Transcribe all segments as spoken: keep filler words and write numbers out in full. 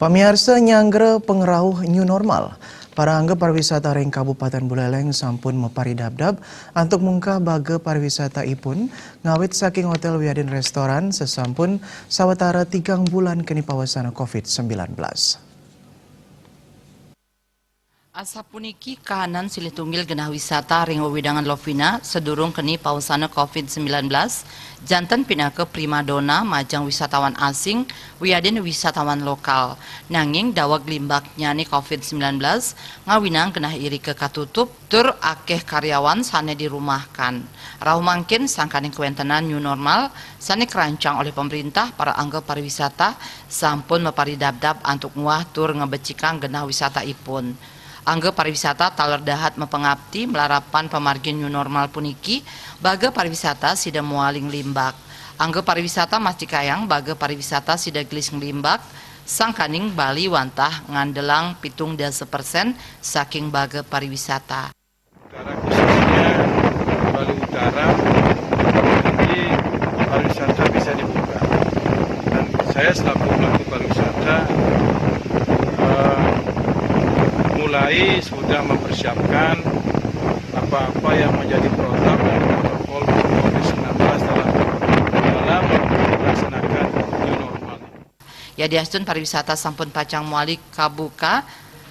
Pamiarsa, nyanggra pangrauh new normal, para angga pariwisata ring Kabupaten Buleleng sampun maparidabdab antuk mungkah baga pariwisataipun, ngawit saking hotel wiadin restoran, sasampun sawatara tigang bulan keni pawasana covid sembilan belas. Asapuniki kahanan silih tunggil genah wisata ring wewidangan Lovina sadurung keni pawasana covid sembilan belas, janten pinaka primadona majeng wisatawan asing wiadin wisatawan lokal. Nanging daweg limbaknyane covid sembilan belas ngawinang genah irika katutup tur akeh karyawan sane dirumahkan. Rauh mangkin sangkaning kawentenan new normal sane krancang olih pemerintah, para angga pariwisata sampun maparidabdab antuk nguah tur ngabecikang genah wisataipun. Angga pariwisata taler dahat mapangapti malarapan pamargin new normal puniki, baga pariwisata sida mawali nglimbak. Angga pariwisata mastikayang baga pariwisata sida gelis nglimbak, sangkaning Bali wantah ngandelang pitung dasa persen saking baga pariwisata. Utara, khususnya Bali Utara, jadi pariwisata bisa dibuka. Dan saya selaku pelaku pariwisata, eh, mulai sudah mempersiapkan apa-apa yang menjadi protap dan protokol covid sembilan belas dalam, dalam melaksanakan new normal. Yadiastun pariwisata sampun pacang mawali kabuka,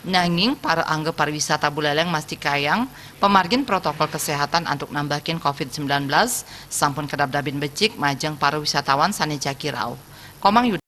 nanging para angga pariwisata Buleleng mastikayang pamargin protokol kesehatan antuk nambakin covid sembilan belas sampun kadabdabin becik majeng para wisatawan sane jagi rauh. Komang Yuda.